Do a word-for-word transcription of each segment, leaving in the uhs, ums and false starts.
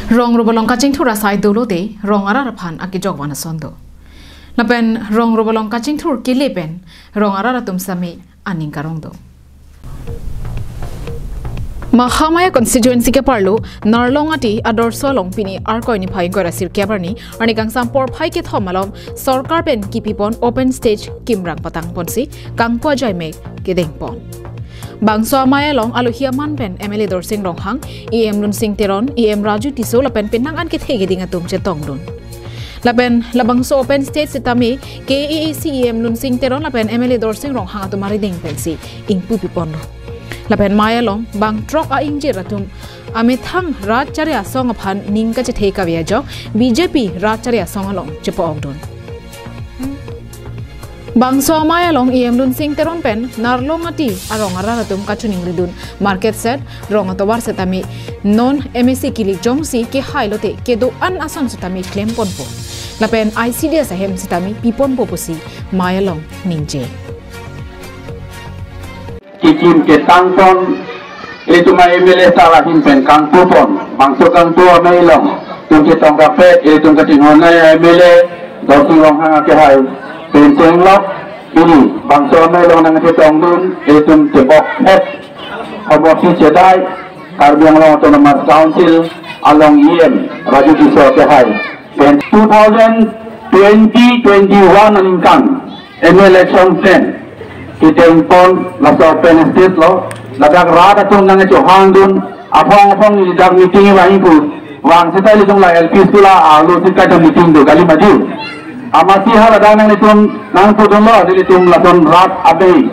Rong robolong kachingthur asai dolo te rong arat aphan akejok van ason do. Lapen rong robolong kachingthur kele pen rong arat atum sami aning karong do. Mahamaya constituency keparlo Narlong Ati Adorsho along pini Arkoi niphai ingkoi ra sirkep arni, arni kangsam porphai kethom along sorkar pen kipipon open stage kimrang patang ponsi kangpu ajai me kedeng pon. Bangso amei along alohi aman pen M L A Dorsing Ronghang, E M Lunsing Teron, E M Raju Tisso lapen penang an kethe keding atum chetongdun. Lapen labangso open stage sitame K A A C E M Lunsing Teron lapen M L A Dorsing Ronghang atum arideng pensi ingpu piponlo. Lapen mei along bang throk a-ingjir atum amethang rat chari asong aphan ning kachethe kave ajok B J P rat chari asong along chepo-okdun. Bangso amei along E M Lunsing Teron pen Narlong Ati arong arat atum kachiningridun market shed, rong atovar setame non M A C kilik jongsi kehai lote kedo-an ason setame klem ponpo. Lapen I C D S ahem setame pipon po pusi mei along ningje. Kikim ketang pon, itum a M L A sar ahin pen kangpu pon, bangso kangpu amei along, itum chetong kaprek, itum kachinghon nai M L A Dorsing Ronghang akehai pen chenglok, pini bangso amei along nangchetongdun, itum chebok het, hobo si chedai, Karbi Anglong Autonomous Council along E M Raju Tisso akehai pen two thousand twenty twenty-one aningkan M A election pen keteng pon laso open stage lo, ladak rat atum nangchohangdun, aphong aphong neli dak meeting vangpo, vang seta ilitum la L P school a-arlo seta meeting do kali mati. Amatsi ha ladak nanglitum nangpudunlo, nelitum lason rat ave,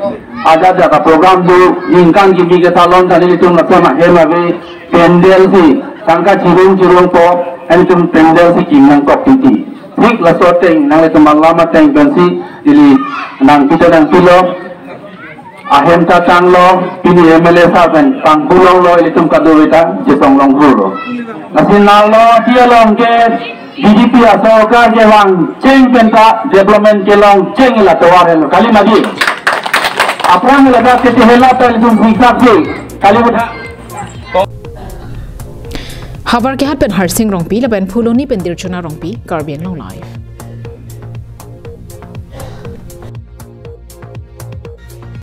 ajat ajat a-program do, ningkan kimi ketalon ta nelitum lason ahem ave, pandal si, tangka chirung chirung po, nelitum pandal si kim nangkok titi. Thik laso ateng, nanglitum alam ateng pensi, ili nangpita nangpilo, ahem ta tanglo, pini M L A sar pen pangpulonglo, ilitum kadokave ta chetong longhulo. Lasi Narlong Ati along ke B J P asorkar kevang cheng penta development kelong cheng la tovar helo. Kali mati. Aphrang ladak kete hela ta ilitum siksak si. Kali mati. Havar kehat pen Harsing Rongpi lapen Phuloni pen Dirchona Rongpi, Karbi Anglong Live.